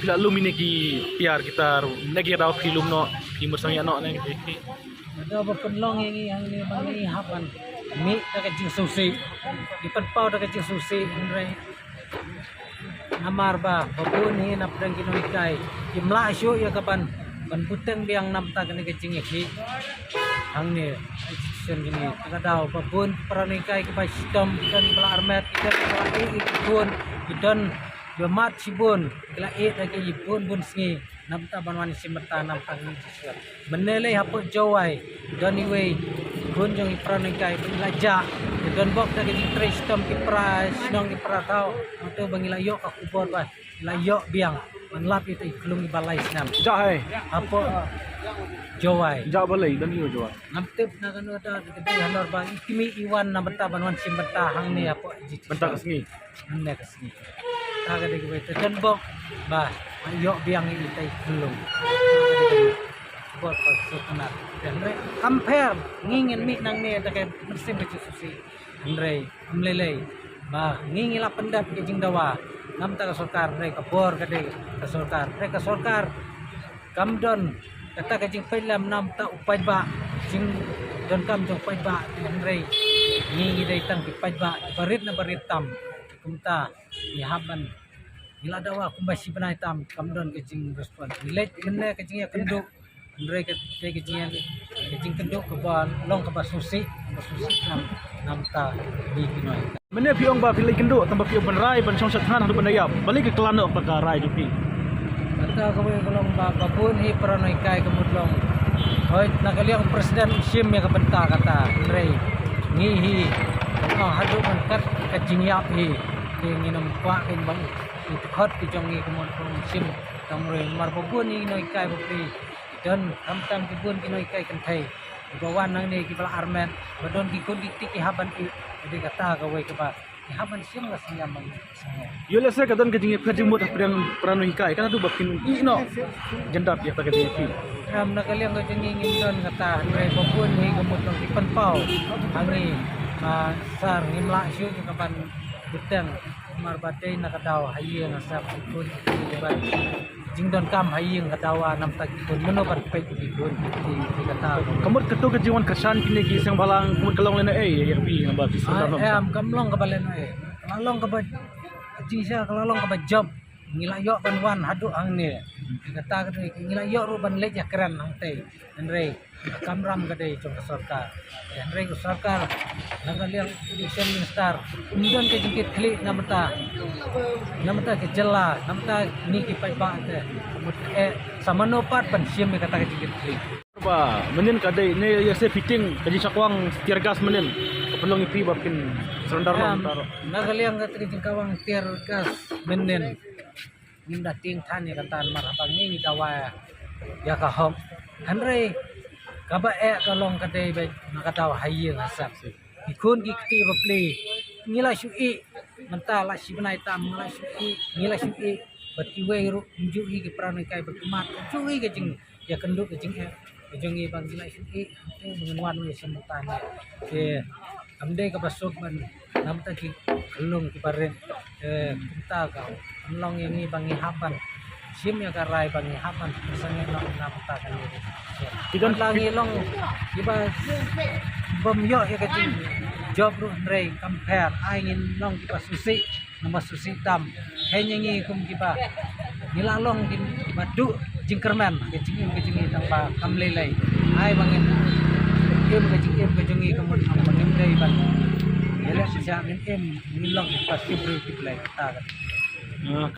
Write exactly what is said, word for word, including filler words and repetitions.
Phi la lum ïa kine ki tiar ki tar, ne ki daw phi lum noh, phi mut sngewbha noh ne ki. Ka daw ba pynlong ïa ngi hangne ba ngi hap ban mih da ka jingsngewsih. Ngi pynpaw da ka jingsngewsih, hynrei namar ba ba bun hi na pdeng ki nonghikai kim lah shuh ïa ka ban, ban bteng biang namta kane ka jingïakhih hangne. Shisien kine ka daw ba bun para nonghikai kiba shitom, ki don ba la armet, ki don ba la ïeh ïa ki khun, ki don ba mat shibun, ki la ïeh da ki bun bun sngi namta ban wan shim bynta namta kane ka jingïakhih. Mynne lei hapoh Jowai don iwei khun jong i para nonghikai ba i la jah, i don bok da ka jingtrei shitom ki para shnong ki para thaw. Hato ba ngi la ïoh ka khubor ba i la ïoh biang ban lap ïa i khyllung iba lai snem. Jah hai. Hapoh Jowai. Jah balei don iwei Jowai. Ngam tip na kano da ka dei halor ba i kmie i wan na bynta ban wan shim bynta hangne hapoh ji. Bynta ka sngi. Mynne ka sngi. Ta ka dei kawei te don bok ba ïoh biang ïa i khyllung. Bok ba suknat. Hynrei kam pher ngi ngin mih nangne da ka mynsiem ka jingsngewsih. Hynrei ym lei lei ba ngi ngi la pyndep ka jingdawa namta ka sorkar, hynrei ka bor ka dei ka sorkar, hynrei ka sorkar kam don kata ka jingpeit lem namta u paidbah, jingdonkam jong u paidbah. Hynrei ngi ngi dei tang ki paidbah kiba rit na ba rit tam. Kumta ngi hap ban, ngi la dawa kumba shi bnai tam kam don ka jingrespond. Ngi leit mynne ka jingïakynduh, hynrei ka, ka, ka jingïa, ka jingkynduh kaba long kaba sngewsih, kaba sngewsih nam, namta ngi ki nonghikai. Mynne phi ong ba phi leit kynduh tang ba phi ong ban rai ban shong sha thngan haduh ban da ïap. Balei ka klan noh ka rai jong phi? Kata kawei ka long ba, ba bun hi para nonghikai ka mut long. Hooid na ka liang president shim ïa ka bynta kata, hynrei ngi hi, ong haduh ban kat ka jingïap hi. Te ngin ym kwah kein ba u dkhot ki jong ngi ka mut long shim. Tang ruh namar ba bun hi nonghikai bapli. Don khamtam ki bun ki nonghikai kynthei kiba wan nangne kiba la armet, ba don ki khun ki kti ki hap ban ïeh. Ka dei kata kawei kaba ki hap ban shim ka sngewbha ban sngewbha. Ïoh lehse ka don ka jingïapher jingmut hapdeng para nonghikai, ka naduh ba phin ïeh noh jan dap ïa kata ka jingïapher. Em, na ka liang ka jong ngi ngim don kata, hynrei ba bun hi ka mut long ki pynpaw ha ngi, ah, sir, ngim lah shuh ka ban bteng. Namar ba dei na ka daw ha ïing ha sem, ki khun ki kti ban jingdonkam ha ïing ka dawa namta ki khun, mano ban peit ki khun ki kti, ki kata. Ka mut kato ka jingwan kyrshan kine ki seng bhalang ka mut ka long lehnohei ïa phi namar phi surrender. Ai, em, kam long kaba lehnohei. Ka la long kaba jingshisha, ka la long kaba jop. Ngi la ïoh ban wan haduh hangne. Kata ka dei ngi la ïoh ruh ban leit ïakren hangtei. Hynrei ka kamram ka dei jong ka sorkar. Hynrei ka sorkar na ka liang education minister ym don ka jingkitkhlieh na bynta, na bynta ka jylla, na bynta ngi ki paidbah te. Mut eh sa mano pat ban shim ïa kata ka jingkitkhlieh. Ba mynnin ka dei ne ïa se fitting ka jingshakwang tear gas mynnin ka pynlong ïa phi ba phin surrender. Em, na ka liang kata ka jingkawang tear gas mynnin. Ngim da tieng than ïa kata namar haba ngi ngi dawa ïa ka hok. Hynrei kaba eh ka long ka dei ba na ka daw ha ïing ha sem. Ki khun ki kti bapli ngi la shu ïeh mynta la shi bnai tam ngi la shu ïeh, ngi la shu ïeh. Bad kiwei ruh ym ju ïeh ki para nonghikai ba ki mat ym ju ïeh ka jing ïakynduh ka jingeh ka jong ngi ba ngi la shu ïeh. Te ba ngin wan ïa shim mynta ne. Te kam dei kaba suk ban namta ki khyllung kiba rit. Te kumta ka ym long ïa ngi ba ngi hap ban shim ïa ka rai ba ngi hap ban pynsangeh noh namta kane. Ki don la ngi long kiba bym ïoh ïa ka jingjop ruh hynrei kam pher ai ngin long kiba sngewsih. Namar sngewsih tam. Hynrei ngi kum kiba ngi la long kiba duh jingkyrmen ka jingim ka jong ngi tang ba kam lei lei. Ai ba ngin im ka jingim ka jong ngi ka mut ba ngim dei ban ïaleh shisha ngin im ngin long kiba shim briew ki Blei kata ka.